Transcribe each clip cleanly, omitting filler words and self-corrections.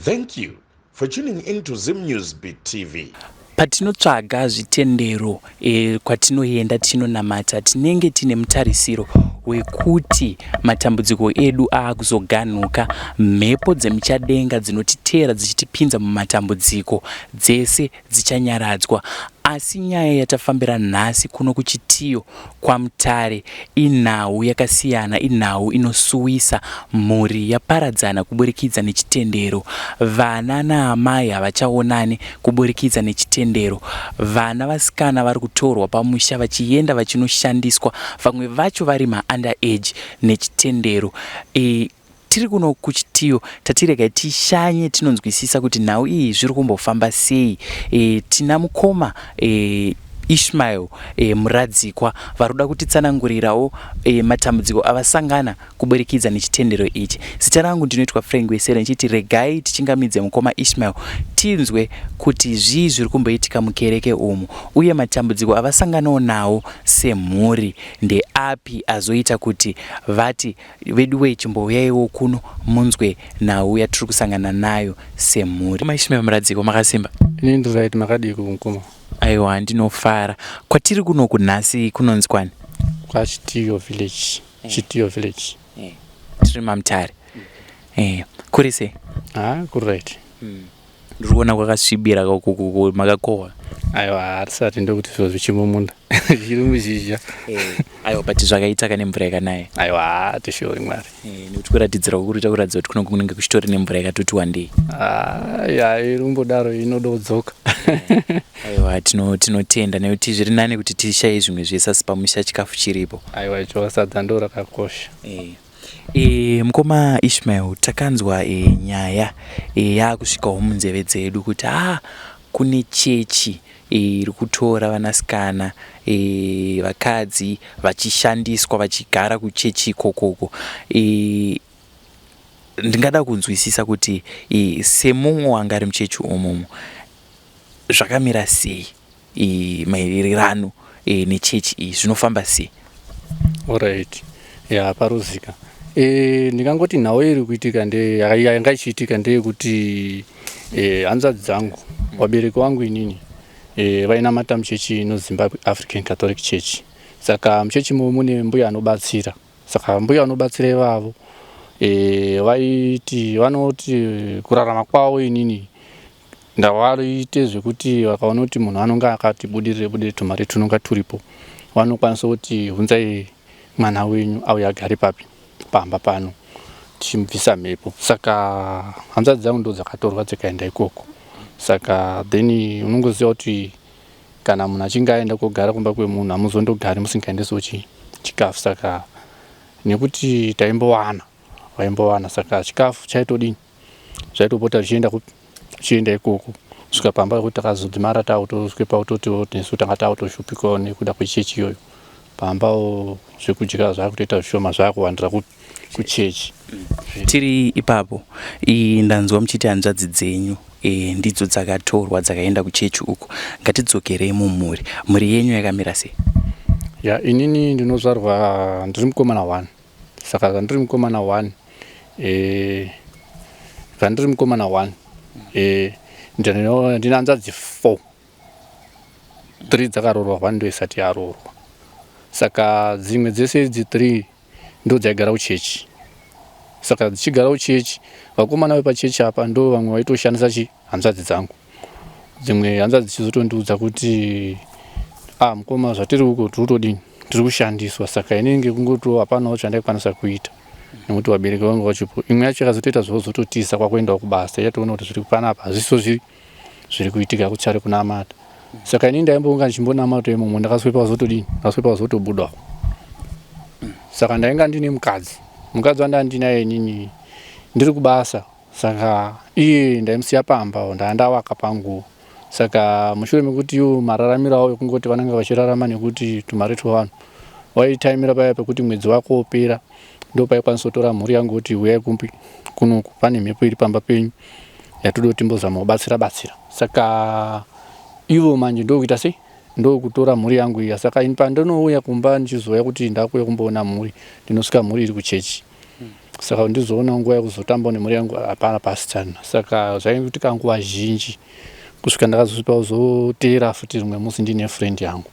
Thank you for tuning in to Zim News Beat TV. Patinotsvaga zvitendero e, kwatinoenda tichinonamata tinenge tine mutarisiro wekuti matambudziko edu aakuzoganhuka, mhepo dzemuchadenga dzinotiteera dzichitipinza mumatambudziko dzese dzichanyaradzwa. Asi nyaya yatafambira nhasi kuno kuChitiyo kwaMutare inhau yakasiyana, inhau inosuwisa. Mhuri yaparadzana kuburikidza nechitendero. Vana naamai havachaonani kuburikidza nechitendero. Vana vasikana vari kutorwa pamusha vachienda vachinoshandiswa, vamwe vacho vari maunder age nechitendero. E, Tiri kuno kuChitiyo tati regai tishanye tinonzwisisa kuti nhau iyi zviri kumbofamba sei. E, tina mukoma e, Ishmael e, Muradzikwa vari kuda kutitsanangurirawo e, matambudziko avasangana kuburikidza nechitendero ichi. Zita rangu ndinoitwa Frank Wesere ndichiti regai tichingamidze mukoma Ishmael tinzwe kuti zvii zviri kumboitika mukereke umu uye matambudziko avasanganawo nawo semhuri ndeapi azoita kuti vati Veduwee chimbouyaiwo kuno munzwe nhau yatiri kusangana nayo semhuri. Mai Ishmael Muradziko makasimba? Ini ndiri right makadii mukoma? Aiwa ndinofara. Kwatiri kunoku nhasi kunonzi kwani? KwaChitiyo village. Eh. Chitiyo village. Eh. Tiri maMutare. Eh. Kuri sei? Ah, kuri right. Ndiri kuona kwakasvibira makakohwa. Aiwa hatisati ndokuti zviro zvichimumunda zviri muzhizha. Eh, aiwa but zvakaita kane mvura yakanaya. Aiwa hatishori Mwari. Eh, nekuti kuratidzira kuri kuita kuratidza kuti kuno kunenge kuchitori nemvura yakatoti wandei. Ah, ya iri kumbodaro inododzoka. Eh, aiwa tinotenda nekuti zviri nani kuti tishaye zvimwe zvese asi pamusha chikafu chiripo. Aiwa icho sadza ndo rakakosha. Eh. E, mukoma Ishmael takanzwa e, nyaya e, yakusvikawo munzeve dzedu kuti ah, kune chechi iri kutora vanasikana e, vakadzi vachishandiswa vachigara kuchechi ikokoko e, ndingada kunzwisisa kuti e, semumwe wanga ari muchechi umomo zvakamira sei e, maererano e, nechechi iyi zvinofamba sei? Alright. Ya paruzika. E, ndingangoti nhau iri kuitika nde yanga ichiitika ndeyekuti e, hanzvadzi dzangu vabereki vangu inini e, vainamata muchechi ino Zimbabwe African Catholic Church. Saka muchechi imo mune mbuya anobatsira. Saka mbuya vanobatsira ivavo e, vaiti vanoti kurarama kwavo inini Ndavaite zvekuti vakaona kuti munhu anonga akati budirire budirire tumari tunonga turipo vanokwanisa kuti hunzai mwana wenyu auye agare papi pamba pano tichimubvisa mhepo. Saka hanzvadzi dzangu ndo dzakatorwa dzikaenda ikoko. Saka then unongoziva kuti kana munhu achinge aenda kogara kumba kwemunhu hamuzondogari musingaendesewo chikafu saka nekuti taimbowana vaimbowana saka chikafu chaitodini zvaitopota zvichienda kupi zvichienda ikoko kusvika pamba pekuti takazodzimara takutosvika pakutotiwo nesu tanga takutoshupikawo nekuda kwechechi iyoyo pambawo zvekudya zvakutoita zvishoma zvakuwandira kupi kuchechi Tiri ipapo ndanzwa muchiti hanzvadzi dzenyu e, ndidzo dzakatorwa dzakaenda kuchechi uko. Ngatidzokerei mumhuri. Mhuri yenyu yakamira sei? Ya inini ndinozvarwa ndiri mukomana one saka zvandiri mukomana one eh, zvandiri mukomana one eh, ndine hanzvadzi four three dzakaroorwa one ndo isati yaroorwa saka dzimwe dzese idzi three ndo dzaigara kuchechi saka dzichigara kuchechi vakomana vepachechi apa ndo vamwe vaitoshandisa chi hanzvadzi dzangu dzimwe hanzvadzi dzichizotondiudza kuti ah mukoma zvatiri uko tiri kutodini tiri kushandiswa saka inenge kungotiwo hapanawo chandaikwanisa kuita nekuti vabereki vangu vachipo imwe yacho yakazotoita zvozototiza kwakuendawo kubasa yatoona kuti zviri panapa hazviso zviri zviri kuitika kuchari kunamata saka ini ndaimbonga ndichimbonamata imomo ndakaswepa kuzotodini ndakaswepa kuzotobudawo saka ndainga ndine mukadzi mukadzi wandandinaye inini ndiri kubasa Saka iye ndaimusiya pamba ndanga ndavaka pangu saka mushure mekuti iwo mararamiro avo ekungoti vanenge vachirarama nekuti tumari twevanhu waitaimira paya pekuti mwedzi wako wopera ndopaikwanisa kutora mhuri yangu kuti huyai kumbi kunoku pane mhepo iri pamba penyu yatoda kuti timbozama kubatsira batsira saka ivo manje ndokuita sei ndokutora mhuri yangu iya saka ini pandinouya kumba ndichizouya kuti ndakuuya kumboona mhuri ndinosvika mhuri iri kuchechi. Saka ndizoona nguva yekuzotamba nemhuri yangu hapana pasitana. Saka zvaiitika nguva zhinji kusvika ndakazosvika kuzoteera futi rimwe musi ndiine friend yangu.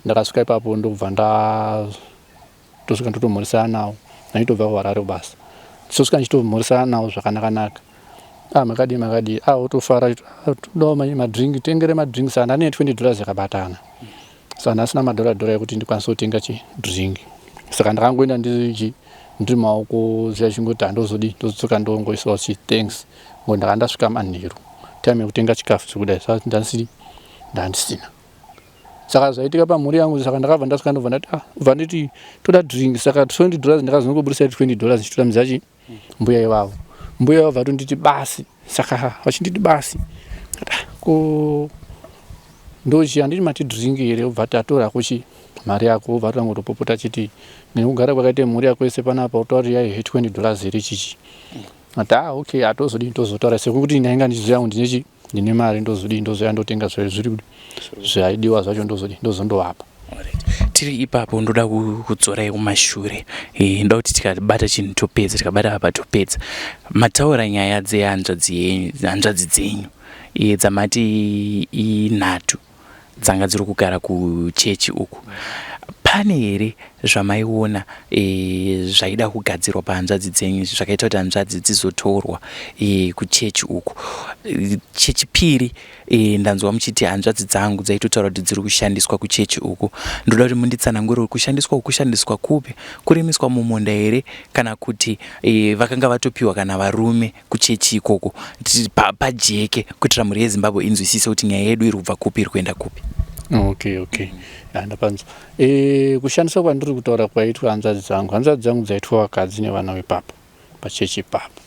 Ndakasvika ipapo ndokubva ndatosvika ndotomhoresana navo. Ndaitobva kuHarare kubasa. Ndichisvika ndichitomhoresana navo zvakanaka-naka. Ah makadii makadii. Ah wotofara todawo madrink tengere madrink saka ndane 20 dollars yakabatana. Saka ndasina madhora dhora ekuti ndikwanise kutenga chi drink. Saka ndakangoenda ndiri ndiri maoko zviya chingoti handozodii ndozodzoka ndongoisawo chi thanks. Ngo ndanga ndasvika manheru time yekutenga chikafu chekudai saka ndandisiri ndandisina. Saka zvaitika pamhuri yangu saka ndakabva ndasvika ndobva ndati ah bva nditi toda drink saka 20 dollars ndakazongoburisa 20 dollars ndichitotamidza chi mbuya ivavo. Mbuya vabva vatonditi basi saka vachinditi basi ah, ko ndochi handiti mati drink here ubva tatora kuchi mari yako ubva tangotopopota chiti nekugara kwakaita mhuri yako yese panapa utauri yaihe 20 dollars here chichi ati ah okay hatozodii tozotaura sekuti ndainga ndichiziva kuti ndine chi ndine mari ndozodii ndozouya ndotenga zviri zvaidiwa zvacho ndozodii ndozondovapa. Tiri ipapo ndoda kudzorai kumashure e, ndoda kuti tikabata chinhu topedza tikabata apa topedza mataura nyaya dzehanzvadzi yenyu hanzvadzi dzenyu e, dzamati inhatu dzanga dziri kugara kuchechi uku pane here zvamaiona e, zvaida kugadzirwa pahanzvadzi dzenyu izvi zvakaita kuti hanzvadzi dzizotorwa e, kuchechi uku e, chechipiri e, ndanzwa muchiti hanzvadzi dzangu dzaitotaura kuti dziri kushandiswa kuchechi uku ndoda kuti munditsanangure kuti kushandiswa uku kushandiswa kupi kurimiswa mumunda here kana kuti e, vakanga vatopiwa kana varume kuchechi ikoko pajeke kuitira mhuri yeZimbabwe inzwisise kuti nyaya yedu iri kubva kupi iri kuenda kupi. Okay, okay, ndapanzwa. E, kushandiswa kwandiri kutaura kwaitwa hanzvadzi dzangu, hanzvadzi dzangu dzaitwa vakadzi nevana vepapo pachechi ipapo,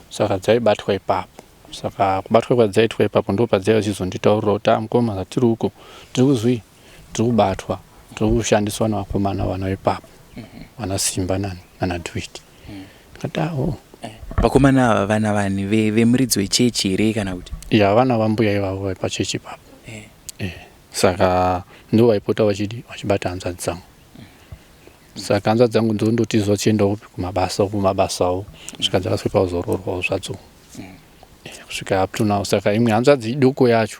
saka dzaibatwa ipapo. Saka kubatwa kwadzaitwa ipapo ndo padzaiva dzichizonditaurira kuti ah mukoma zvatiri uko tiri kuzwii tiri kubatwa tiri kushandiswa nevakomana vana ipapo vana Simba nani nana Duit. Ndikati ah oh. Vakomana ava vana vani vemuridzi wechechi here kana kuti? Ya vana vambuya ivavo vepachechi ipapo. Eh. Eh. Saka ndo vaipota vachidi vachibata hanzvadzi dzangu. Saka hanzvadzi dzangu ndondotiza vachienda kupi kumabasa kumabasawo kusvika dzakasvika kuzoroorwawo zvadzo. Kusvika up to now. Saka imwe hanzvadzi idoko yacho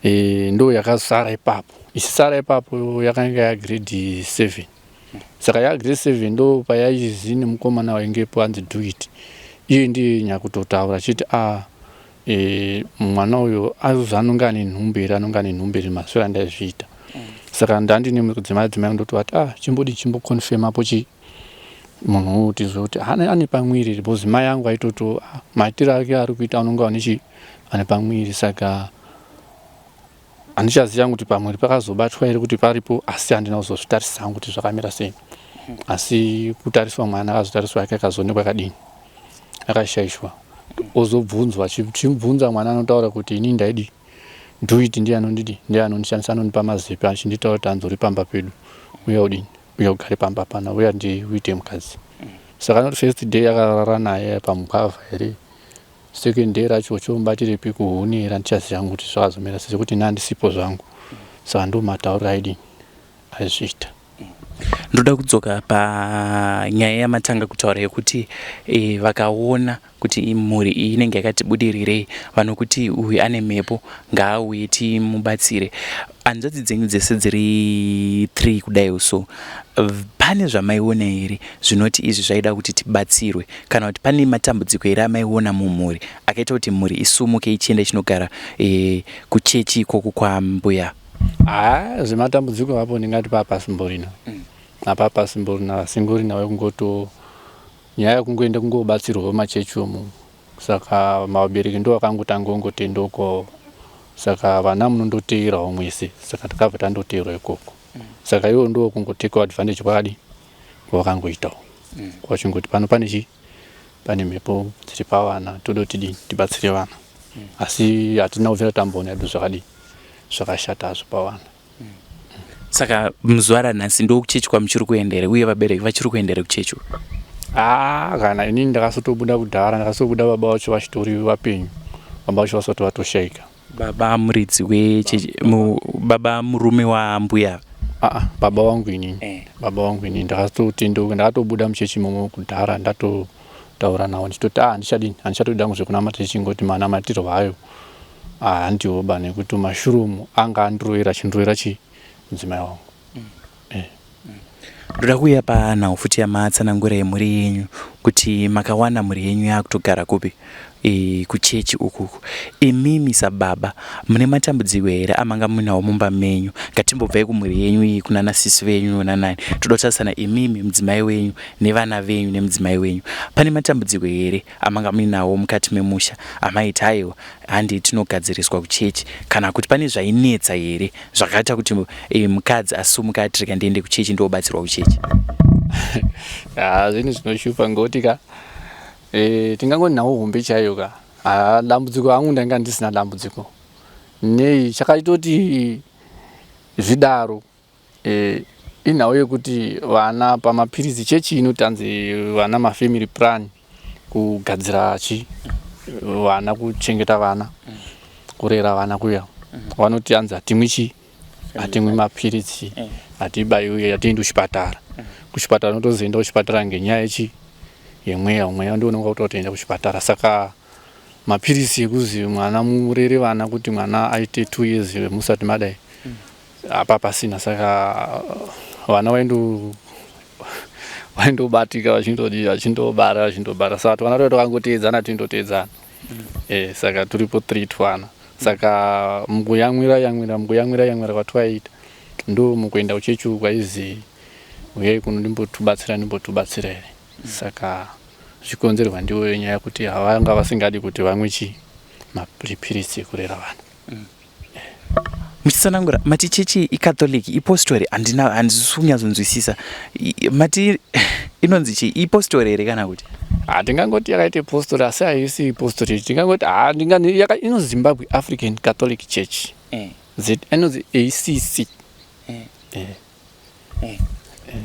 e, ndo yakasara ipapo. Ichisara ipapo yakanga ya grade 7. Saka ya grade 7 ndo payaizi nemukomana waingepo anzi do it. Iye ndiye nyakutotaura achiti ah e, mwana uyo anonge ane nhumbu here anonge ane nhumbu here maswera andaizviita. Saka ndandine mudzimai dzimai ndotovati ah chimbodi chimboconfirm apo chi munhu uyu tizwe kuti ane pamwiri because mai angu aitoto ah, maitiro ake ari kuita anonge ane chi ane pamwiri. Saka handichaziva kuti pamwiri pakazobatwa here kuti paripo, asi handina kuzozvitarisa hangu kuti zvakamira sei. Asi kutariswa mwana akazotariswa yake akazoonekwa akadini akashaishwa, ozobvunzwa chimubvunza mwana anotaura kuti ini ndaidi do it ndiye anondidi ndiye anondishandisa anondipa mazepe achinditaura kuti hanzi uri pamba pedu uya udini uya ugare pamba pana uya ndiuite mukadzi. Saka anoti first day akarara naye pamugwavha here, second day racho chomubatirepi kuhuni here handichaziva hangu kuti zvakazomira sei sekuti ini handisipo zvangu. Saka ndo matauriro aidini aizviita. Ndoda kudzoka panyaya yamatanga kutaura yekuti e, vakaona kuti mhuri iyi inenge yakati budirirei vanokuti uyu ane mhepo ngaauye timubatsire. Hanzvadzi dzenyu dzese dziri 3 kudai so pane zvamaiona here zvinoti izvi zvaida kuti tibatsirwe, kana kuti pane matambudziko here amaiona mumhuri akaita kuti mhuri isumuke ichienda ichinogara e, kuchechi ikoko kwambuya? Haa zvematambudziko apo ndingati papasimborina apa pasimborina singorina wekungoto nyaya yekungoenda kungobatsirwa machechi umu. Saka vabereki ndo vakangotanga kungotendeukawo, saka vana munondoteerawo mwese. Saka takabva tandoteerwa ikoko. Saka ivo ndo kungotekawo advantage kwakadi kwavakangoitawo kwachingoti pano pane chi pane mhepo dziri pavana toda kuti tidini tibatsire vana, asi hatina kubvira tamboona hedu zvakadii zvakashata hazvo pavana. Saka muzuva ranhasi ndokuchechi kwamuchiri kuenda here, uye vabereki vachiri kuenda here kuchechi uku? Haa kana inini ndakasotobuda kudhara, ndakasobuda baba vacho vachitori vapenyu, baba vacho vasati vatoshaika. Baba muridzi wechechi, baba murume wambuya? Aa, baba vangu inini eh. Baba vangu inini ndakatotendeuka, ndakatobuda muchechi imomo kudhara, ndatotaura navo ndichitoti a handichadini, handichatoda hangu zvekunamata chechi, ngoti manamatirwo ayo handiwo ba, nekuti mashurumu anga andiroyera, achindiroyera chii mudzimai wangu. Eh. Ndoda kuuya panhau futi yamatsanangura yemhuri yenyu kuti makawana mhuri yenyu yakutogara kupi e, kuchechi ukuku. Imimi sababa mune matambudziko here amanga muinawo mumba menyu? Ngatimbobvai kumhuri yenyu iyi kunana sisi venyu nanani. Toda kutarisana imimi mudzimai wenyu nevana venyu nemudzimai wenyu. Pane matambudziko here amanga muinawo mukati memusha amaiti aiwa handei tinogadziriswa kuchechi, kana kuti pane zvainetsa here zvakaita kuti e, mukadzi asumuka ati rega ndiende kuchechi ndiobatsirwa kuchechi? Zvinhu zvinoshupa ngoti ka e, tingangoti nhau hombe chaiyo ka. Ha, dambudziko hangu ndanga ndisina dambudziko nei, chakaitoti zvidaro e, inhau yekuti vana pamapiritsi chechi inoti anzi vana mafamily plan kugadzira chi vana, kuchengeta vana, kurera vana kuya, vanoti anzi hatimwi chi, hatimwi mapiritsi, hatibaiwi, hatiendi kuchipatara. Kuchipatara unotozoenda kuchipatara ngenyaya yechi yemweya, mweya ndio unonga kutotoenda kuchipatara. Saka mapiritsi ekuzi mwana murere vana kuti mwana aite 2 years musati madai apa pasina, saka vana vaindobatika vachindodii, vachindobara, vachindobara. Saka twana tuya twakangoteedzana, tindoteedzana. Eh, saka turipo 3 twana. Saka mukuyamwira yamwira, mukuyamwira yamwira kwatwaita, ndo mukuenda kuchechi uku kwaizi uyai kuno ndimbotubatsira, ndimbotubatsira here. Saka zvikonzerwa ndiwo nyaya yekuti havanga vasingadi kuti vamwe chi mapiritsi ekurera vana. Muchitsanangura mati chechi iCatholic, ipostori, handina, handisi kunyatsonzwisisa. Mati inonzi chii, ipostori here kana kuti? Hatingangoti yakaita postori, asi haisi postori. Tingangoti inonzi Zimbabwe African Catholic Church. Eh. Inonzi ACC. Eh. Eh. Eh.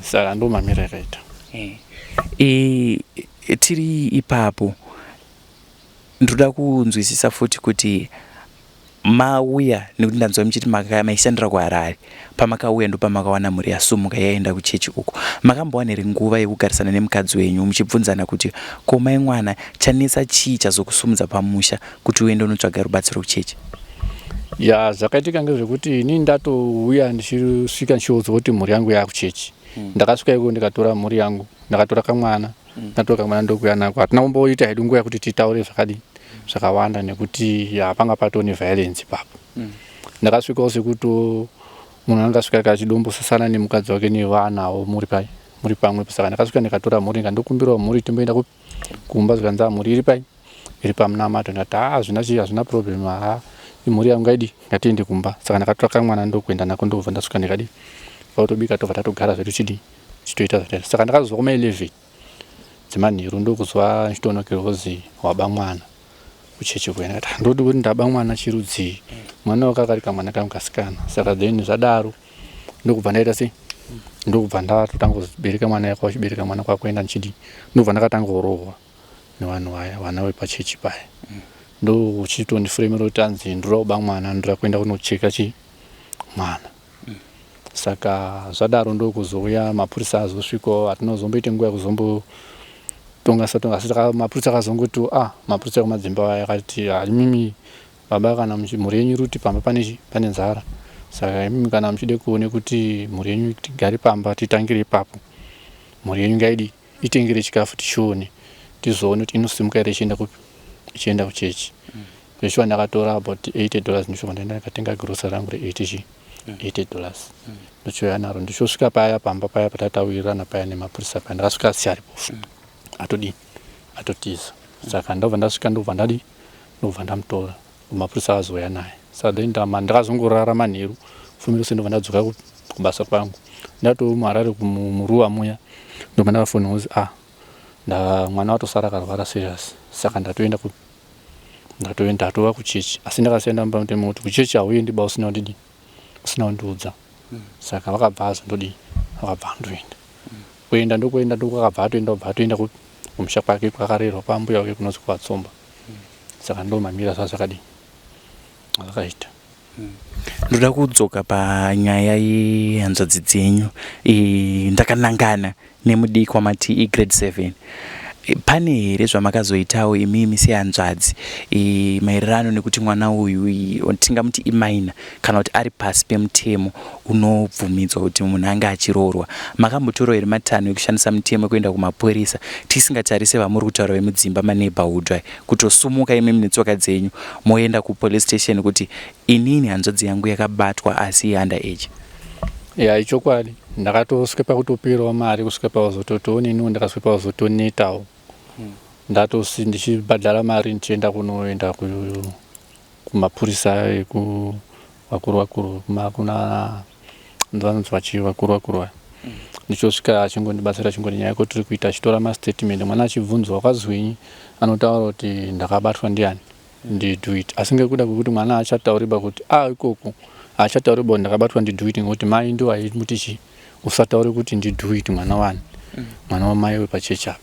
Saka ndo mamiro yakaita. Eh. E, tiri ipapo ndoda kunzwisisa futi kuti mauya, nekuti ndanzwa muchiti maishandira kuHarare, pamakauya ndopamakawana mhuri yasumuka yaenda kuchechi uko. Makambowana here nguva yekugarisana nemukadzi wenyu muchibvunzana kuti ko mai mwana, chanetsa chii chazokusumudza pamusha kuti uende unotsvaga rubatsiro kuchechi? Ya, zvakaitika ngezvekuti ini ndatouya, ndichisvika ndichiudzwa kuti mhuri yangu yakuchechi. Ndakasvika iko ndikatora mhuri yangu, ndakatora kamwana. Ndatora kamwana ndokuuya nako. Hatina kumboita hedu nguva yekuti titaure zvakadini zvakawanda, nekuti ya panga patoo neviolence ipapo. Ndakasvikawo sekuti munhu angasvika kachidombosasana nemukadzi wake nevanawo muri pai muri pamwepo. Saka ndakasvika ndikatora mhuri, ndikandokumbirawo mhuri timboenda kumba. Zvikanzi mhuri iri pai, iri pamunamato. Ndikati haa, hazvina chii, hazvina problem, haa, imhuri yangu, ngaidi ngatiende kumba. Saka ndakatora kamwana ndokuenda nako, ndobva ndasvika ndikadi kwautobika, tobva tatogara zvedu chidii, tichitoita zvataita. Saka ndakazozwa kuma 11 dzemanheru, ndokuzwa ndichitonokerwa kuzi waba mwana kuchechi kuya. Ndikati ndodi kuti ndaba mwana chirudzii, mwana wako akari kamwana kangu kasikana. Saka then zvadaro ndokubva ndaita sei, ndokubva ndatotanga kubereka mwana yako, achibereka mwana kwakuenda ndichidii, ndokubva ndakatanga kurohwa nevanhu vaya, vana vepachechi paya, ndokuchitondifuremera kuti anzi ndoda kuba mwana, ndoda kuenda kunocheka chi mwana. Saka zvadaro ndokuzouya mapurisa azosvikawo. Hatinozomboite nguva yekuzombotonga satonga, asi mapurisa akazongoti ah, mapurisa ekumadzimba vaya akati imimi baba, kana mhuri yenyu iri kuti pamba pane pane nzara, saka imimi kana muchide kuone kuti mhuri yenyu tigare pamba, titangire ipapo, mhuri yenyu ngaidi itengere chikafu, tichione, tizoone kuti inosimuka here ichienda kupi, ichienda kuchechi. Zveshuwa ndakatora about $80, ndosvika ndaenda ndikatenga grocery rangu re80 chi $80, ndochiuya naro, ndichosvika paya pamba paya patatawirirana paya nemapurisa paya, ndakasvika asi aripo, atodini, atotiza. Saka ndobva ndasvika, ndobva ndadi, ndobva ndamutora, mapurisa akazouya naye. Saka then ndakazongorara manheru fumiro se, ndobva ndadzoka kubasa kwangu. Ndatoo muHarare muruwa muya, ndobva ndakafonera kuzi ah, mwana watosara akarwara serious. Saka ndatoenda ndatoenda, ndatova kuchechi, asi ndakasiya ndamba mutemo kuti kuchechi hauendi ba usina kundidii, usina kundiudza. Saka vakabva azondodii, vakabva andoenda kuenda, ndokuenda, ndokwakabva atoenda, kubva atoenda kumusha kwake kwakarerwa kwambuya wake kunonzi kwaTsomba. Saka ndo mamira zvazvakadii, zvakaita. Ndoda kudzoka panyaya yehanzvadzi dzenyu e, ndakanangana nemudiki wamati igrade 7. Pane here zvamakazoitawo imimi sehanzvadzi e, maererano nekuti mwana uyu tingamuti iminor kana kuti ari pasi pemutemo unobvumidzwa kuti munhu ange achiroorwa? Makambotorawo here matanho ekushandisa mutemo ekuenda kumapurisa tisingatarise vamuri kutaura vemudzimba maneighborhood aya, kutosumuka imimi netsoka dzenyu moenda kupolice station kuti inini hanzvadzi yangu yakabatwa asi under age? Ya, ichokwadi, ndakatosvika pakutoperawo mari kusvika pakuzototiwo neniwo ndakasvika pakuzotonetawo. Ndatosi ndichibhadhara mari ndichienda kunoenda kumapurisa eku vakuru vakuru kuna vanonzi vachi vakuru vakuru vaya. Ndichosvika achingondibatsira, achingoti nyaya yako tiri kuita, achitora mastatement. Mwana achibvunzwa wakazwinyi, anotaura kuti ndakabatwa ndiani, ndiDuit. Asi ngekuda kwekuti mwana haachatauriba kuti a ikoko haachatauriba kuti ndakabatwa ndiDuit, ngekuti mai ndo aimuti chi usataure kuti ndiDuit mwana wani, mwana wamai wepachechi apa.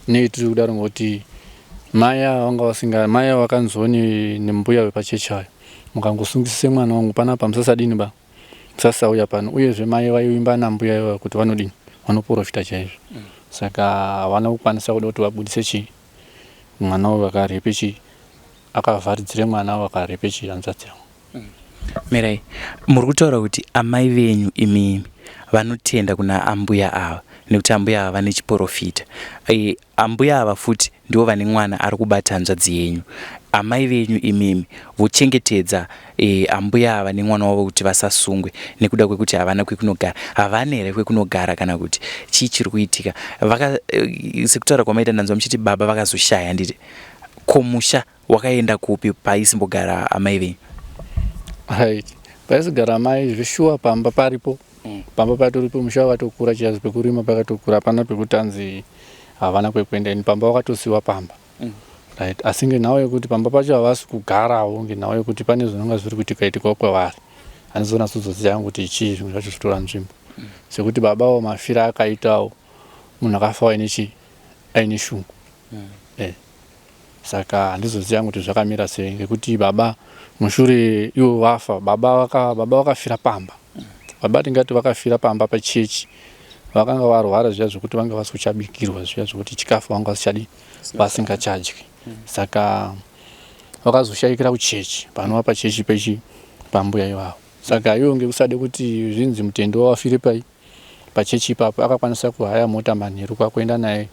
Nei tiri kudaro? Ngekuti mai ava vanga vasinga, mai ava vakanzwa nembuya wepachechi ayo, mukangosungisise mwana wangu panapa musasadini ba, musasauya pano. Uyezve mai vaivimba nambuya ivava kuti vanodini, vanoprofita chaizvo. Saka havana kukwanisa kuda kuti vabudise chii mwana uyu akarepe chii, akavharidzire mwana uyu akarepe chii hanzvadzi yangu. Mirai, muri kutaura kuti amai venyu imimi vanotenda kuna ambuya ava nekuti ambuya ava vane chiporofita. E, ambuya ava futi ndivo vane mwana ari kubata hanzvadzi yenyu. Amai venyu imimi vochengetedza e, ambuya ava nemwana wavo kuti vasasungwe nekuda kwekuti havana kwekunogara. Havana here kwekunogara kana kuti chii chiri kuitika? Vaka e, sekutaura kwamaita ndanzwa muchiti baba vakazoshaya, handiti? Ko musha wakaenda kupi paisimbogara amai venyu? Right, paisigara amai zveshuwa pamba paripo. Pamba patoripo, musha wakatokura chaizvo, pekurima pakatokura, hapana pekuti anzi havana kwekuenda. Ini pamba wakatosiwa pamba. Right, asi ngenhau yekuti pamba pacho havasi kugarawo, ngenhau yekuti pane zvinonga zviri kuitika itikawo kwavari, handizonatsozoziva yangu kuti chii zvimwe zvacho zvitora nzvimbo. Sekuti babawo mafira akaitawo munhu akafa aine chii, aine shungu. Eh. Saka handizoziva kuti zvakamira sei ngekuti baba mushure ivo vafa, baba vaka baba vakafira pamba. Baba tingati vakafira pamba pachechi, vakanga varwara zviya zvekuti vanga vasikuchabikirwa zviya zvekuti chikafu vanga vasichadi, vasingachadyi. Saka vakazoshayikira kuchechi panova pachechi pechi pambuya ivavo. Saka ivo ngekusade kuti zvinzi mutendo wawafire pai pachechi ipapo, akakwanisa kuhaya mota manheru kwakuenda naye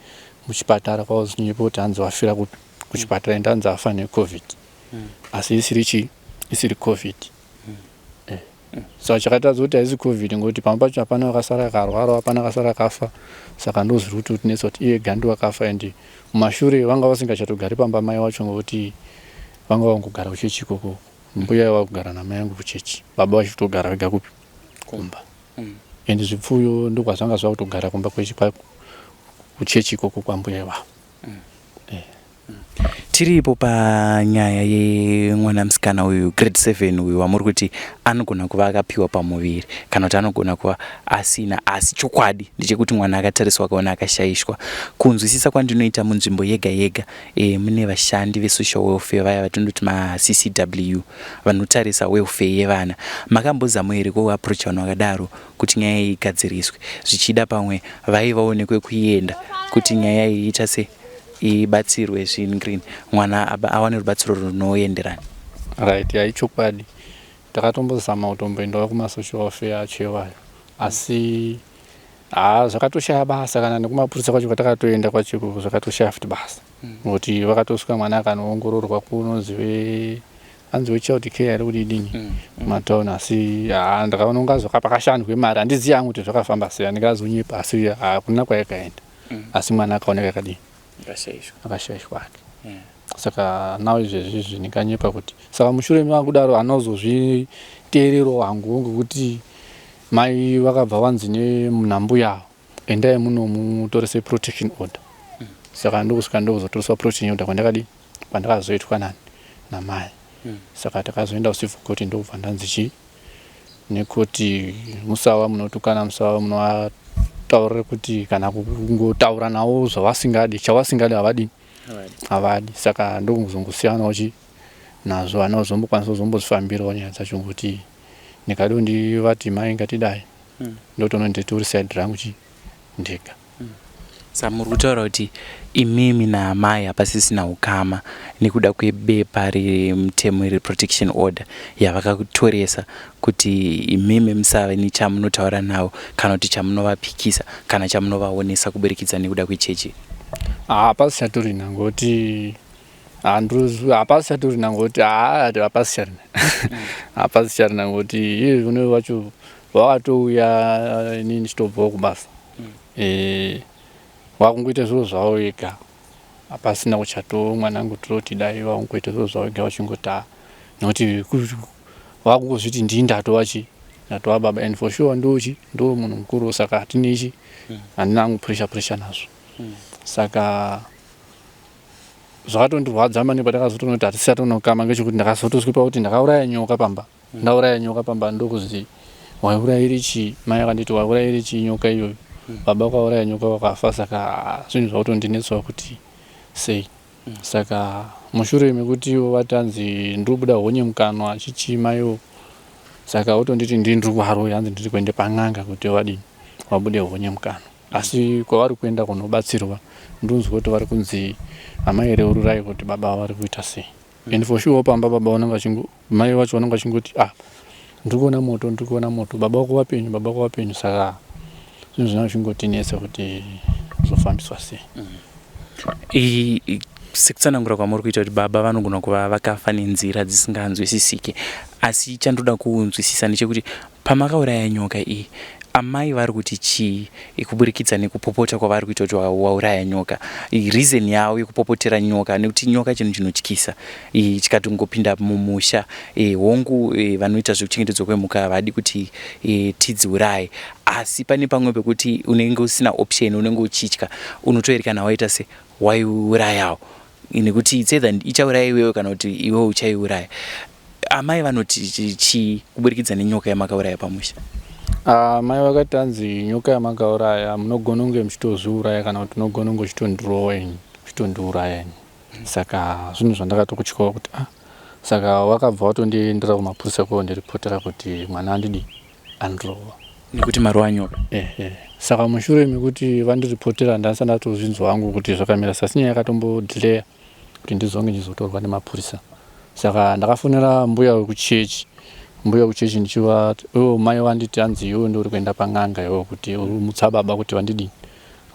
muchipatara, kwakuzinyepa kuti hanzi wafira kupi, kuchipatara, ende hanzi afa neCovid, asi isiri chii, isiri COVID. Eh. Saka chakatadza kuti haisi COVID ngekuti pamwe pacho hapana vakasara akarwara, hapana akasara akafa. Saka ndozviri kutotinetsa kuti iye gandi wakafa, and mumashure vanga vasingachatogari pamba mai wacho ngekuti vanga vangogara kuchechi ikoko. Mbuya vakugara namai angu kuchechi, baba vachitogara vega kupi, kumba. And zvipfuyo ndokwazvanga zvakutogara kumba kuchechi ikoko kwambuya ivavo. Eh. Tiripo panyaya yemwana musikana uyu grade 7 uyu wamuri kuti anogona kuva akapiwa pamuviri kana kuti anogona kuva asina, asi chokwadi ndechekuti mwana akatariswa akaona akashayishwa. Kunzwisisa kwandinoita, munzvimbo yega yega e, mune vashandi vesocial welfare vaya vatinoti maCCW vanotarisa welfare yevana. Makambozama here kuapproach vanhu vakadaro kuti nyaya iyi igadziriswe? Zvichida pamwe vaivawo nekwekuenda kuti nyaya iyi ita se ibatsirwe zvingreen, mwana awane rubatsiro runoenderana. Right, yaichokwadi, takatombozama kutomboendawo kumasocial welfare acho iwayo, asi haa, zvakatoshaya basa. Kana nekumapurisa kwacho kwatakatoenda kwacho ikoko zvakatoshaya futi basa, ngokuti vakatosvika mwana akanoongororwa kunonzi ve hanzi wechild care here kuti idini kumatauni. Asi haa, ndakaona kunga pakashandwe mari, handizivi hangu kuti zvakafamba sei, handingazonyepa, asi hakuna kwayakaenda. Asi mwana akaoneka akadini, akashaishwa hake. Saka nawo izvezvi izvi ndinganyepa kuti saka mushure makudaro anozozviteererawo hangu, ngekuti mai vakabva vanzi nenambuya avo, endai munomutorese protection order. Saka ndokusvika ndokuzotoreswa protection order kwandakadii, kwandakazoitwa nani, namai. Saka takazoenda kucivil court, ndokubva ndanzi chii nekuti musava munotukana, musava munovataurire kuti kana kungotaura navo zvavasingadi, chavasingadi havadini, havadi. Saka ndokuzongosiyanawo chi Nazvo hana kuzombokwanisa kuzombozvifambirawo nyaya dzacho ngokuti ndikado ndivati mai ngatidai ndotoona nditori side rangu chi ndega. Sa muri kutaura kuti imimi naamai hapasisina ukama nekuda kwebepa remutemo reprotection order yavakakutoresa kuti imimi musave nechamunotaura navo kana kuti chamunovapikisa kana chamunovaonesa kuburikidza nekuda kwechechi? Hapasichatorina ngokuti hapasichatorina ngokuti hapasicharina hapasicharina ngokuti iye zvino vacho vakatouya ini ndichitobvawo kubasa. Vakungoita zviro zvavo vega, hapasina kuchato mwanangu tiroti dai vakungoita zviro zvavo vega vachingoti haa nekuti vakungozviti ndini ndatova chi ndatova baba and for sure ndochi ndo munhu mukuru saka hatinei chi handina hangu pressure pressure nazvo. Saka zvakatondirwadza maningi patakazotoona kuti hatisatoona ngechekuti ndakazotosvika pakuti ndakauraya nyoka pamba. Ndauraya nyoka pamba ndokuzi waiurayiri chii, mai vakanditi waiurayiri chii nyoka iyoyo, baba vakauraya nyoka vakafa. Saka zvinhu zvakutondinetsawo kuti sei. Saka mushure mekuti ivo vati hanzi ndiri kubuda honye mukanwa chichii maiwo, saka votonditi ndini ndiri kuvaroya, hanzi ndiri kuenda pan'anga kuti vadini vabude honye mukanwa. Asi kwavari kuenda kunobatsirwa ndinonzwa kuti vari kunzi amai reururai kuti baba vari kuita sei. And for sure pamba baba vanenge vachingo mai vacho vanenge vachingoti ah ndiri kuona moto, ndiri kuona moto, baba vako vapenyu, baba vako vapenyu. Saka zvinhu zvinenge zvichingotinetsa kuti zvofambiswa sei. Sekutsanangura kwamuri kuita kuti baba vanogona kuva vakafa nenzira dzisinganzwisisike, asi chandoda kunzwisisa ndechekuti pamakauraya nyoka iyi, amai vari kuti chii kuburikidza nekupopota kwavari kuita kuti wauraya nyoka? Reason yavo yekupopotera nyoka, nekuti nyoka chinhu chinotyisa chikatongopinda mumusha. Hongu, vanoita zvekuchengetedzwa kwemhuka havadi kuti tidziuraye, asi pane pamwe pekuti unenge usina option, unenge uchitya, unotoerekana waita se waiurayawo, nekuti it's either ichauraya iwewe kana kuti iwewe uchaiuraya. Amai vanoti chii kuburikidza nenyoka yamakauraya pamusha? Mai vakati hanzi nyoka yamakauraya munogona kunge muchitozviuraya kana kuti unogona kunge uchitondirowa ini, uchitondiuraya ini. Saka zvinhu zvandakatokutyawo kuti ah, saka vakabva vatondiendera kumapurisa kondiripotera kuti mwana andidi andirova. Nekuti marova nyoka. Ehe. Saka mushure mekuti vandiripotera ndasati ndatozvinzwa hangu kuti zvakamira sei, asi nyaya yakatombodhileya kuti ndizonge ndichizotorwa nemapurisa. Saka ndakafonera mbuya wekuchechi, mbuya wekuchechi ndichivati ivo mai vanditi hanzi iwe ndiuri kuenda pan'anga iwe kuti mutsa baba kuti vandidini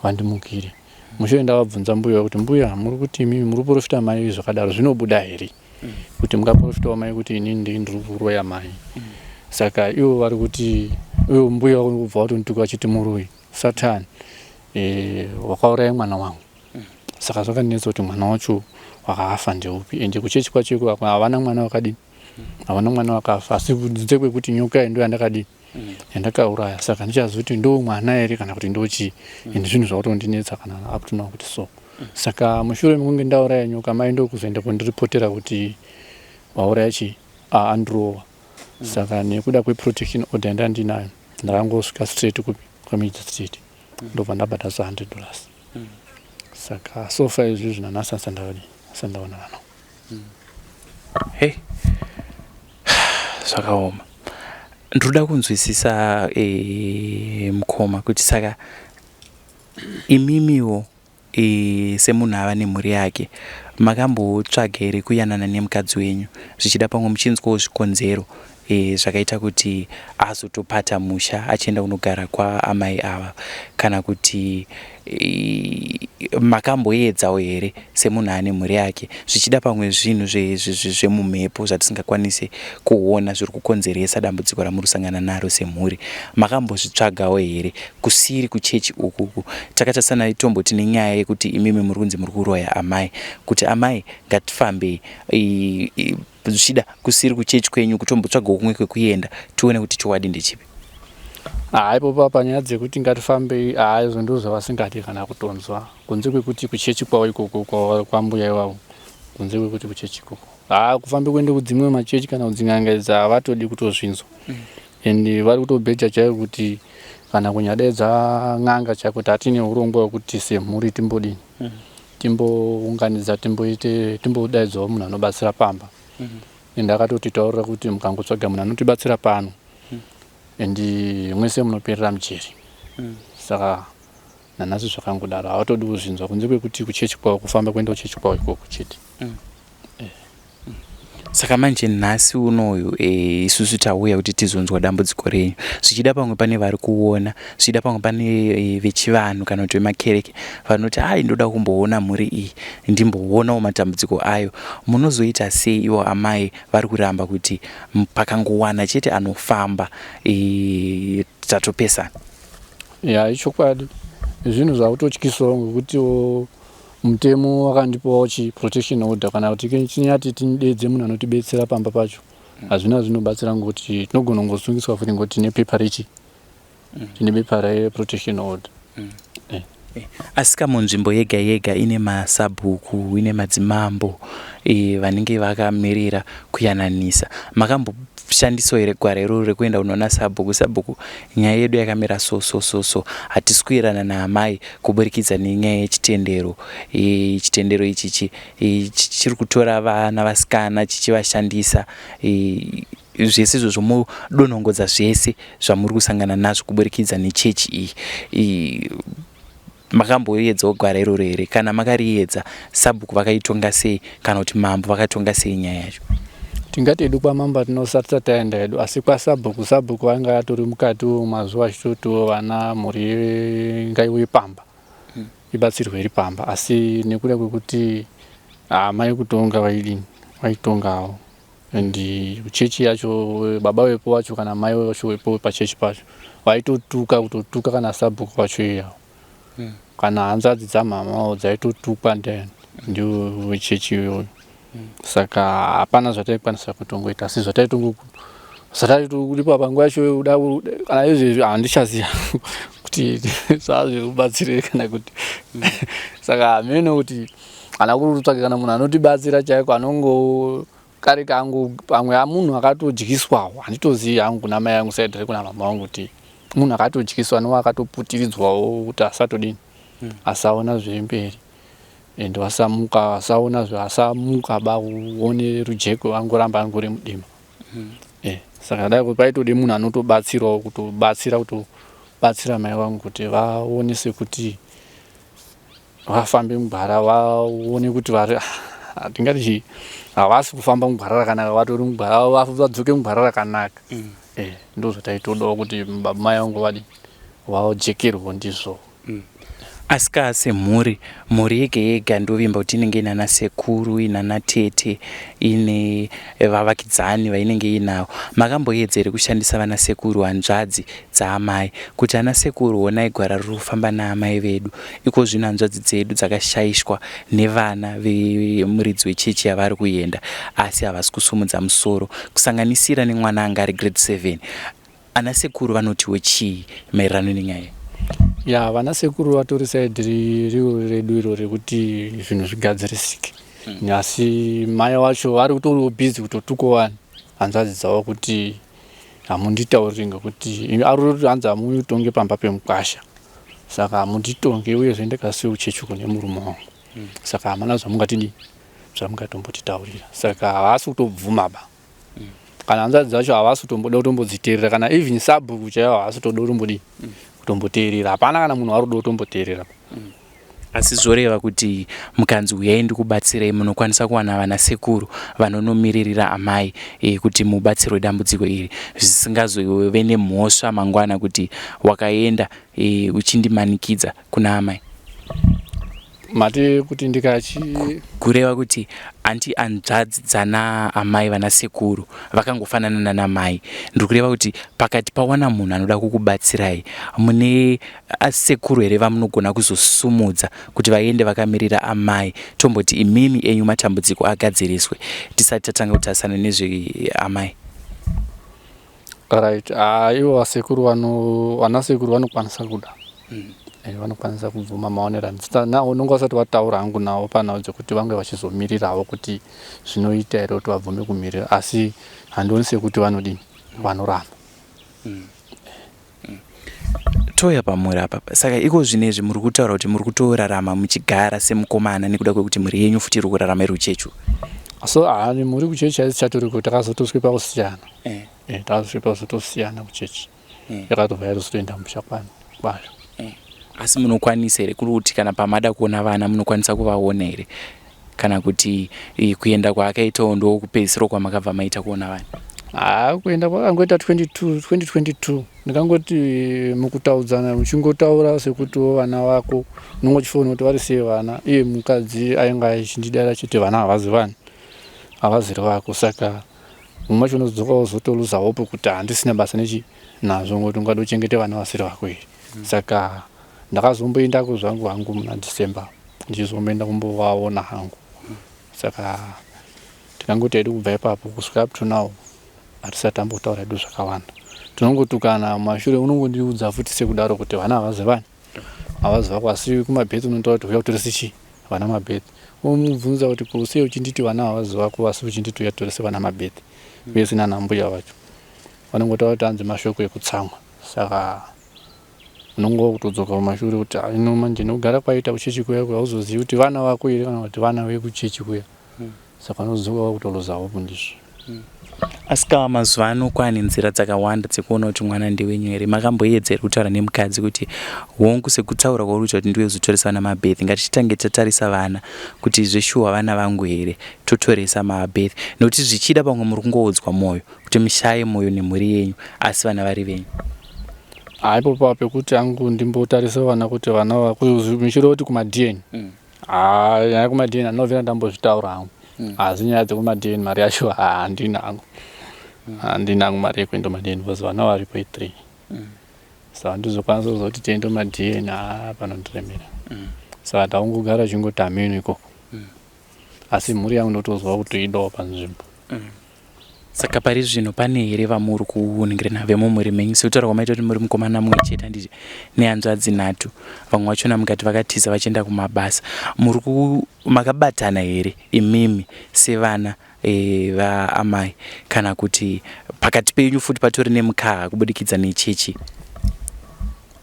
vandimukire. Mushure ndavabvunza mbuya kuti mbuya muri kuti imimi muri kuprofita mai zvakadaro zvinobuda here kuti mungaprofitawo mai kuti inini ndini ndiri kuroya mai. Saka ivo vari kuti ivo mbuya kubva vatondituka vachiti muroyi satani wakauraya mwana wangu. Saka zvakandinetsa kuti mwana wacho wakafa ndeupi, ende kuchechi kwacho iko havana mwana wakadini, havana mwana wakafa, asi kunze kwekuti nyoka iyi ndo yandakadini yandakauraya. Saka ndichaziva kuti ndo mwana here kana kuti ndo chii, ende zvinhu zvakutondinetsa kana up to now kuti so. Saka mushure mekunge ndauraya nyoka mai ndokuzoenda kundiripotera kuti wauraya chii, andirowa. Saka nekuda kweprotection order yandandinayo ndakangosvika straight kupi kwamagistrate ndobva ndabhadhara $100. Saka so far izvizvi nanhasi asandaonana navo. Hey, zvakaoma. Ndinoda kunzwisisa mukoma kuti saka imimiwo semunhu ava nemhuri yake makambotsvaga here kuyanana nemukadzi wenyu, zvichida pamwe muchinzwawo zvikonzero zvakaita kuti azotopata musha achienda kunogara kwaamai ava, kana kuti makamboedzawo here semunhu ane mhuri yake, zvichida pamwe zvinhu zvemumhepo zvatisingakwanise kuona zviri kukonzeresa dambudziko ramuri kusangana naro semhuri, makambozvitsvagawo here kusiri kuchechi ukuku? Takatarisana tomboti nenyaya yekuti imimi muri kunzi muri kuroya amai, kuti amai ngatifambei zvichida kusiri kuchechi kwenyu kutombotsvagawo kumwe kwekuenda tione kuti chokwadi ndechipi. Haa, ipopo panyaya dzekuti ngatifambei, haa izvo ndo zvavasingadi kana kutonzwa, kunze kwekuti kuchechi kwavo ikoko kwambuya ivavo, kunze kwekuti kuchechi ikoko haa kufambe kuende kudzimwe machechi kana kudzin'anga idzi havatodi kutozvinzwa. And vari kutobheja chaiko kuti kana kunyadaidza n'anga chaiko kuti hatine urongwa hwekuti semhuri timbodini timbounganidza timboite timbodaidzawo munhu anobatsira pamba. Ende akatotitaurira kuti mukangotsvaga munhu anotibatsira pano and mwese munoperera mujeri. Saka nanhasi zvakangodaro, havatodi kuzvinzwa kunze kwekuti kuchechi kwavo, kufamba kuenda kuchechi kwavo ikoko chete. Saka manje nhasi unoyu isusu tauya kuti tizonzwa dambudziko renyu. Zvichida pamwe pane vari kuona, zvichida pamwe pane vechivanhu kana kuti vemakereke vanoti ai ndoda kumboona mhuri iyi, ndimboonawo matambudziko ayo. Munozoita sei ivo amai vari kuramba kuti pakangowana chete anofamba tatopesana? Ya, ichokwadi, zvinhu zvakutotyisawo ngekutiwo mutemo wakandipawo chi protection order kana kuti tinyati tidedze munhu anotibetsera pamba pacho, hazvina zvinobatsira ngokuti tinogona kungosungiswa futi ngekuti tine pepa rechi tine bepa reprotection order. Asika munzvimbo yega yega ine masabhuku, ine madzimambo vanenge vakamirira kuyananisa. Makamboshandisawo here gwara iroro rekuenda kunoona sabhuku? Sabhuku, nyaya yedu yakamira so so so so, hatisi kuirana naamai kuburikidza nenyaya yechitendero. Chitendero ichi chiri kutora vana vasikana chichivashandisa. Zvese izvozvo modonongodza zvese zvamuri kusangana nazvo kuburikidza nechechi iyi. Makamboedzawo gwara iroro here? Kana makariedza, sabhuku vakaitonga sei kana kuti mambo vakatonga sei nyaya yacho? Tingati hedu kwamambo tinosati taenda hedu, asi kwasabhuku, sabhuku vanga atori mukati mazuva achitotiwo vana mhuri ngaiuye pamba ibatsirwe iri pamba, asi nekuda kwekuti amai kutonga vaidini, vaitongawo, and chechi yacho baba vepo vacho kana mai vacho vepo pachechi pacho vaitotuka, kutotuka kana sabhuku vacho iyawo kana hanzvadzi dzamamawo dzaitotukwa then ndiwo vechechi iyoyo. Saka hapana zvataikwanisa kutongoita, asi zvataitongoripa panguva yacho uda kana izvezvi handichaziva kuti zvazvikubatsirei kana kuti. Saka hameno kuti kana kuri kutsvaka kana munhu anotibatsira chaiko anongo kare kangu, pamwe munhu akatodyiswawo, handitozivi hangu kuna mai angu side rekuna mama vangu kuti munhu akatodyiswa anova akatoputiridzwawo kuti asatodini, asaona zviri mberi and vasamuka, vasaona, vasamuka ba kuone rujeko, angoramba angori mudima. Saka dai paitode munhu anotobatsirawo kutobatsira kutobatsira mai vangu kuti vaone sekuti vafambe mugwara, vaone kuti vari hatingati chii, havasi kufamba mugwara rakanaka, vatori mugwara, vadzoke mugwara rakanaka. Ndo zvataitodawo kuti mai vangu vadi vajekerwo ndizvo. Asika semhuri, mhuri yega yega ndovimba kuti inenge inana sekuru, inana tete, ine vavakidzani vainenge inavo. Makamboedza here kushandisa vana sekuru, hanzvadzi dzaamai, kuti ana sekuru, honai gwara riri kufamba naamai vedu iko zvino, hanzvadzi dzedu dzakashayishwa nevana vemuridzi wechechi yavari kuenda, asi havasi kusumudza musoro, kusanganisira nemwana anga ari grade 7? Ana sekuru vanotiwo chii maererano nenyaya? Ya, vana sekuru vatori side riro redu iro rekuti zvinhu zvigadzirisike, asi mai vacho vari kutoriwo busy kutotukawo vanhu hanzvadzi dzavo kuti hamunditauriri, ngekuti ari hanzi hamutonge pamba pemukwasha, saka hamunditonge, uyezve ndikasiya uchechi kune murume wangu, saka hamana zvamungatidii, zvamungatombotitaurira. Saka havasi kutobvuma ba, kana hanzvadzi dzacho havasi kutomboda kutombodziteerera, kana even sabhuku chaivo havasi kutoda kutombodii, kutomboteerera. Hapana kana munhu ari kuda kutomboteerera. Asi zvoreva kuti mukanzi uyai ndikubatsirei, munokwanisa kuwana vana sekuru vanonomiririra amai kuti mubatsirwe dambudziko iri, zvisingazove nemhosva mangwana kuti wakaenda uchindimanikidza kuna amai? Mati kuti ndikachi Kureva kuti anti hanzvadzi dzana amai, vana sekuru vakangofanana nana mai. Ndiri kureva kuti pakati pawana munhu anoda kukubatsirai, mune sekuru here vamunogona kuzosumudza kuti vaende vakamirira amai, tomboti imimi enyu matambudziko agadziriswe tisati tatanga kutarisana nezveamai? Right, ivo vasekuru vano vana sekuru vanokwanisa kuda vanokwanisa kubvuma maonero unonge vasati vataura hangu navo panhau dzekuti vange vachizomirirawo kuti zvinoita here kuti vabvume kumirira, asi handioni sekuti vanodini, vanoramba. Touya pamhuri apa. Saka iko zvinezvi muri kutaura kuti muri kutorarama muchigara semukomana nekuda kwekuti mhuri yenyu futi iri kurarama iri uchechu? So hani mhuri kuchechi haizichatoriko, takazotosvika pakusiyana. Takazosvika pakuzotosiyana kuchechi. Yakatobva yatozotoenda musha kwayo. Asi munokwanisa here kuti kana pamada kuona vana munokwanisa kuvaona here, kana kuti kuenda kwaakaitawo ndokupedzisira kwamakabva maita kuona vana? Haa, kuenda kwakangoita 22 2022, ndingangoti mukutaudzana muchingotaura sekutiwo vana vako unonge uchifoona kuti vari sei vana. Iye mukadzi ainge achindidara chete, vana havazi vani, havaziri vako. Saka mumwe wacho unozodzoka wozotoluza hope kuti handisina basa nechi nazvo, ngokuti ungada uchengete vana vasiri vako here? Saka ndakazomboendako zvangu hangu muna December, ndichizomboenda kumbovaona hangu. Saka tikangoti hedu kubva ipapo kusvika up to now hatisati tambotaura hedu zvakawanda. Tinongotukana mumashure, unongondiudza futi sekudaro kuti vana havazi vani, havazi vako. Asi kumabirth unotaura kuti uya utorese chii vana mabirth. Umubvunza kuti ko sei uchinditi vana havazi vako, asi uchinditi uya torese vana mabirth? Vese nana mbuya vacho vanongotaura kuti hanzi mashoko ekutsamwa. Saka unonge kutodzoka mumashure kuti ino manje nokugara kwaita kuchechi kuya kuya hauzozivi kuti vana vako here kana kuti vana vekuchechi kuya. Saka unodzoka wakutoloza hope ndizvo. Asi kawa mazuva ano kwaane nzira dzakawanda dzekuona kuti mwana ndewenyu here. Makamboedza here kutaura nemukadzi kuti hongu, sekutaura kwauri kuita kuti ndiwe uzotoresa vana mabirth, ngatichitange tatarisa vana kuti zveshuwa vana vangu here, totoresa mabirth? Nokuti zvichida pamwe muri kungoudzwa mwoyo kuti mushaye mwoyo nemhuri yenyu, asi vana vari venyu. Haipo pa pekuti angu ndimbotarisa vana kuti vana michiro kuti kumaDNA. Haa, nyaya yekumaDNA ndinovhera ndambozvitaura hangu, asi nyaya dzekumaDNA mari yacho handina hangu, handina hangu mari yekuenda kumaDNA because vana varipo i3. Saka handizokwanisa kuzoti tiende kumaDNA, haa, panondiremera. Saka taungogara chingoti hameno ikoko, asi mhuri yangu ndotozwa kuti idawo panzvimbo. Saka pari zvino pane here vamuri kuningirana vemumhuri menyu, sekutaura kwamaita kuti muri mukomana mumwe chete, handiti, nehanzvadzi nhatu, vamwe vachona mukati vakatiza vachienda kumabasa? Muri makabatana here imimi sevana vaamai, kana kuti pakati penyu futi patori nemukaha kubudikidza nechechi?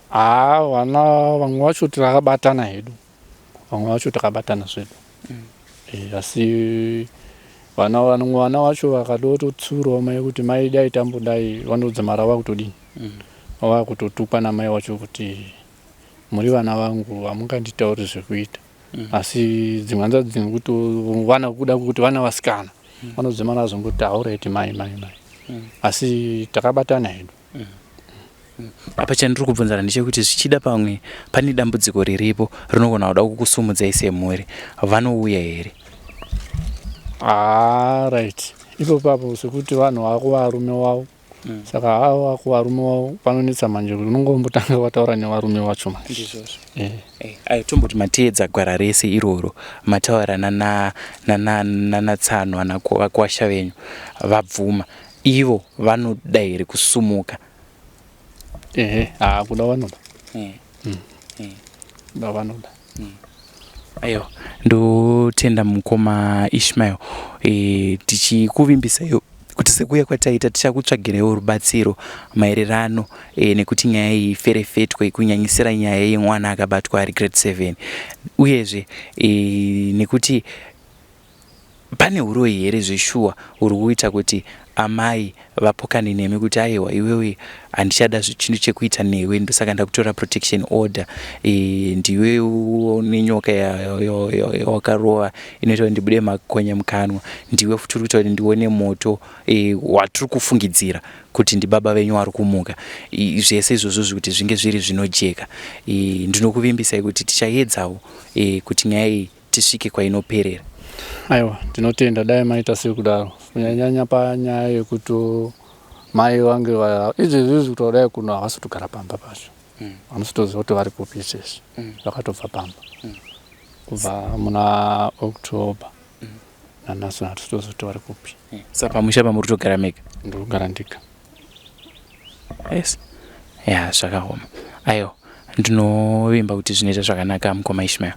Haa, vana vamwe vacho takabatana hedu, vamwe vacho takabatana zvedu. Asi vana vamwe vana vacho vakadototsiurawo mai kuti mai dai tambodai, vanodzimara vakutodini, vakutotukwa namai vacho kuti muri vana vangu, hamunganditauri zvekuita. Asi dzimwe hanzvadzi dzimwe kuti vana kuda kuti vana vasikana vanodzimara vazongoti auraiti mai mai mai, asi takabatana hedu. Apa chandiri kubvunzana ndechekuti zvichida pamwe pane dambudziko riripo rinogona kuda kukusumudzai semhuri, vanouya here? Haa, right, ipo papo sekuti vanhu vako varume wavo. Saka haa, wako varume wavo panonetsa manje kuti unongombotanga wataura nevarume vacho manje. Ndizvozvo. Ayo tomboti mateedza gwara rese iroro, mataura nanatsano ana vakwasha venyu, vabvuma, ivo vanoda here kusumuka? Ehe, haa, kuda vanoda. Kuda vanoda. Aiwa, ndotenda mukoma Ishmael. Tichikuvimbisaiwo kuti sekuuya kwataita tichakutsvagirewo rubatsiro maererano nekuti nyaya iyi iferefetwe, kunyanyisira nyaya yemwana akabatwa ari grade 7, uyezve nekuti pane uroyi here zveshuwa uri kuita kuti amai vapokane nemi kuti aiwa, iwewe handichada chinhu chekuita newe, ndosaka ndakutora protection order. Ndiwe nenyoka yawakarova inoita kuti ndibude makonye mukanwa, ndiwe futi uri kuita kuti ndione moto watiri kufungidzira kuti ndibaba venyu vari kumuka. Zvese izvozvo kuti zvinge zviri zvinojeka. Ndinokuvimbisai kuti tichaedzawo kuti nyaya iyi tisvike kwainoperera. Aiwa, ndinotenda, dai maita sekudaro, kunyanyanya panyaya yekuti mai vange izvezvi kuti dai kuno havasi kutogara pamba pacho, hamusi kutoziva kuti vari kupi izvezvi. Vakatobva pamba kubva muna October, nanhasi hatisi kutoziva kuti vari kupi. Saka pamusha pamuri kutogara mega? Ndiri kugara ndega. Yes, ya, zvakaoma. Aiwa, ndinovimba kuti zvinoita zvakanaka, mukoma Ishmael.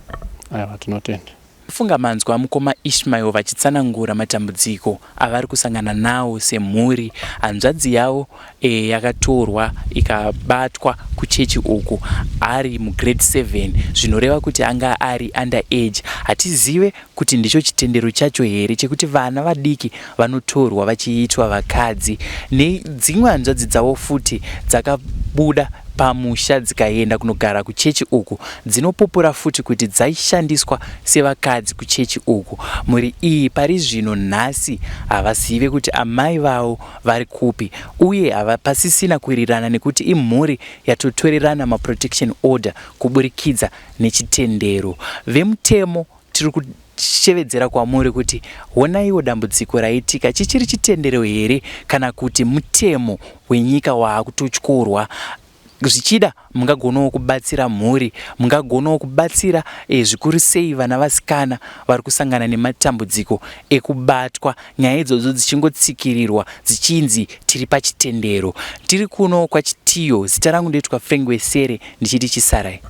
Aiwa, tinotenda. Funga manzwa mukoma Ishmael vachitsanangura matambudziko avari kusangana nawo semhuri. Hanzvadzi yavo yakatorwa ikabatwa kuchechi uku ari mugrade 7, zvinoreva kuti anga ari under age. Hatizive kuti ndicho chitendero chacho here chekuti vana vadiki vanotorwa vachiitwa vakadzi. Nedzimwe hanzvadzi dzavo futi dzakabuda pamusha dzikaenda kunogara kuchechi uku dzinopupura futi kuti dzaishandiswa sevakadzi kuchechi uku. Mhuri iyi pari zvino nhasi havazive kuti amai vavo vari kupi uye havapasisina kuwirirana nekuti imhuri yatotorerana maprotection order kuburikidza nechitendero. Vemutemo tiri kushevedzera kwamuri kuti honaiwo dambudziko raitika chichiri chitendero here kana kuti mutemo wenyika waakutotyorwa zvichida mungagonawo kubatsira mhuri mungagonawo kubatsira eh, zvikuru sei vana vasikana vari kusangana nematambudziko ekubatwa nyaya idzodzo dzichingotsikirirwa dzichinzi tiri pachitendero tiri kuno kwachitiyo zita rangu ndoitwa frank wesere ndichiti chisarai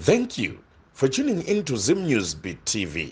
Thank you for tuning in to Zim News Beat TV.